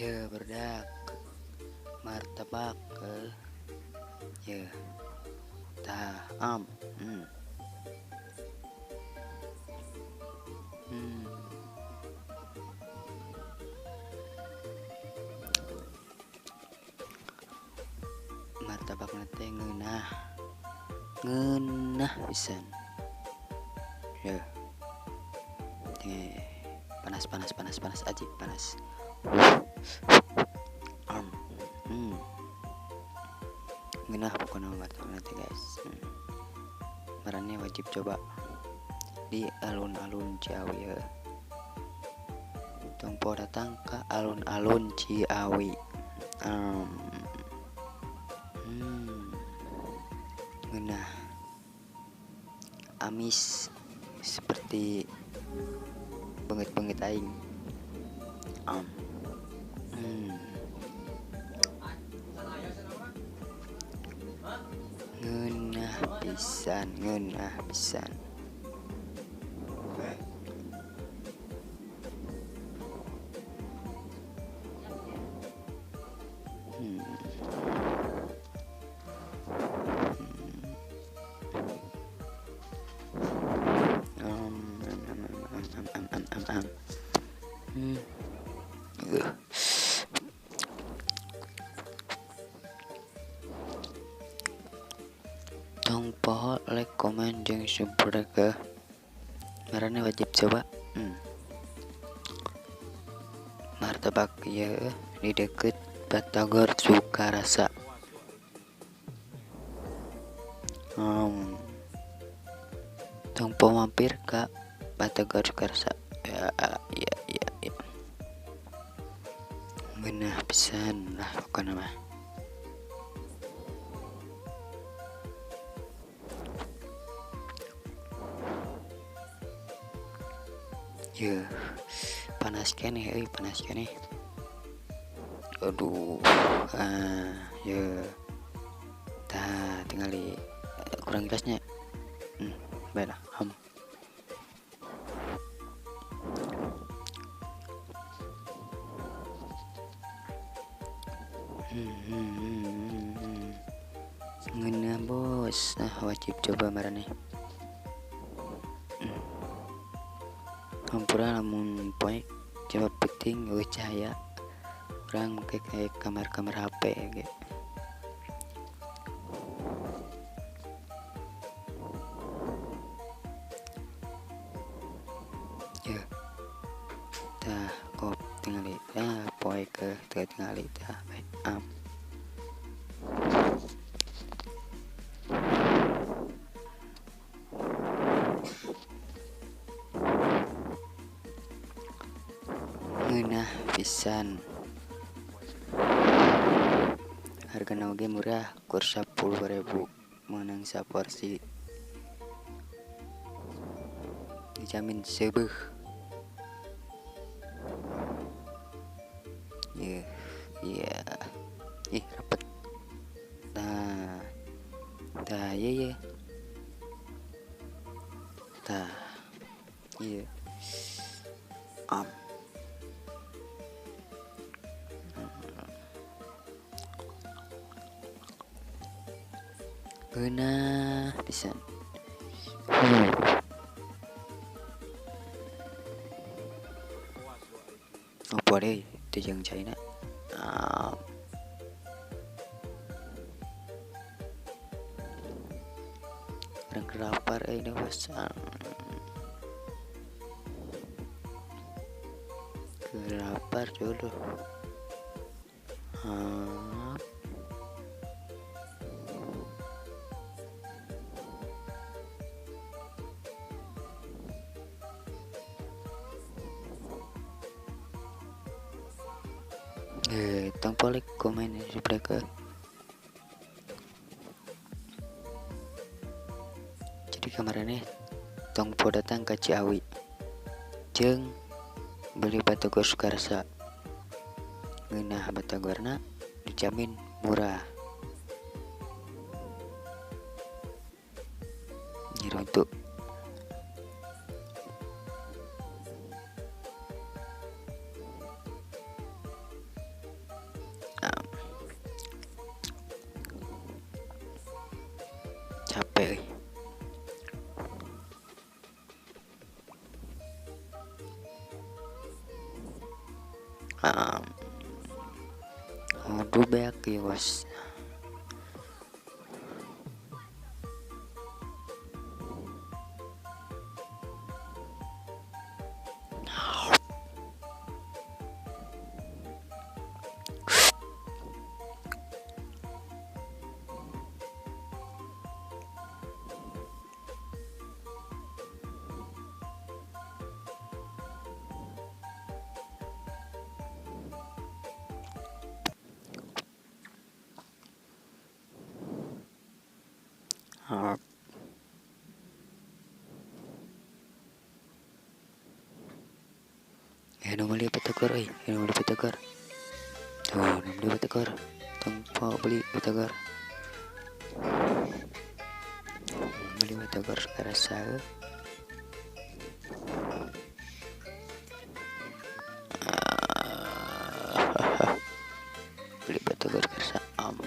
Ya berdak martabak ya tah am Martabak teh ngeunah ngeunah pisan ya. Panas panas panas panas aja panas. Ngeunah pokoknya martabak teh guys. Maraneh wajib coba di alun-alun Ciawi ya. Tong poho datang ke alun-alun Ciawi. Ngeunah amis seperti beungeut-beungeut aing. Ngeunah pisan, ngeunah pisan. Tong poho like, komen, jeung subscribe ke. Maraneh wajib coba. Martabak ya di deket Batagor Sukarasa. Tong poho mampir ke Batagor Sukarasa. Ya ya ya ya. Ngeunah pisan lah pokokna mah. Ya, panas keneh euy, panas keneh. Aduh, ya. Tah, tingali kurang jelasnya. Baiklah, Ngeunah bos. Nah, wajib coba maraneh. Hampura lamun poek coba penting eueuh cahaya. Urang make kayak kamar-kamar HP ge. Ya. Tah kop tingali. Tah poek ke teu tingali tah bae. Ngeunah pisan. Hargana oge murah, kur 10.000 meunang saporsi. Dijamin seubeuh. Ya, ya. Ih, rapet. Nah. Tah, ieu ye. Tah. Ieu. Ngeunah pisan. Opo deui teu jeung caina. Urang keur lapar euy da bos. Keur lapar jodoh. Tong poho like, komen, subscribe. Jadi kemarin tong poho datang ke Ciawi jeung beli Batagor Sukarasa. Ngeunah batagorna dijamin murah. Nyeruntuk. Capek euy. Aduh beak ya bos. Ya nu beli batagor euy, nu beli batagor. Tuh, nu beli batagor. Tong po beli batagor. Beli batagor karasa. Beli batagor karasa am.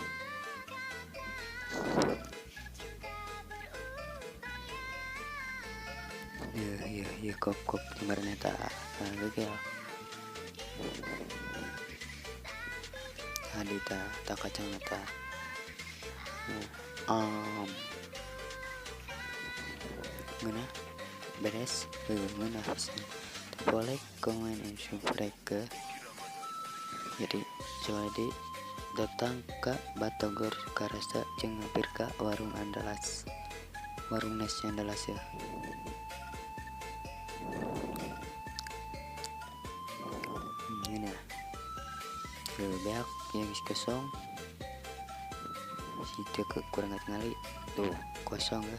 Ya kop kemarin eta gagal. Tadi ta kacang eta. Ngeunah beres, ngeunah pisan. Boleh komen and subscribe ke. Jadi coba datang ke Batagor Sukarasa jeung mampir ka warung Andalas. Warung nasi Andalas ya. Ini ya beak yang kosong situ kurang ngali tuh kosong ya,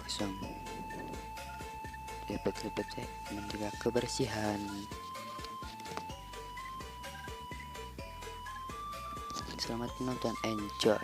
kosong. Lepet-lepet ya, menjaga kebersihan. Selamat menonton, enjoy.